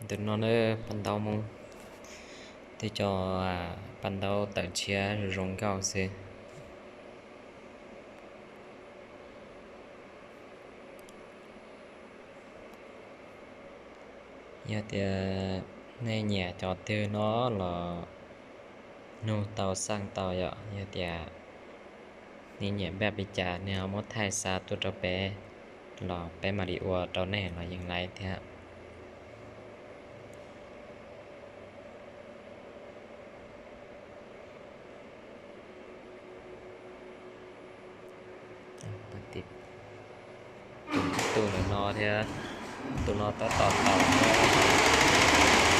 Tus no na, paj ntaub Hmoob, twb cov paj ntaub tawm tshiab zoo nkauj xwb. Yog tias nej nyiam cov twg no los nug tau xaj tau yom. Yog tias nej nyiam npaj li cas nej ho muab thaij xa tuaj rau peb los peb mam li ua rau nej los yeej laib thiab. Tus ntawm no thiab, tus no tab tom tau thiab.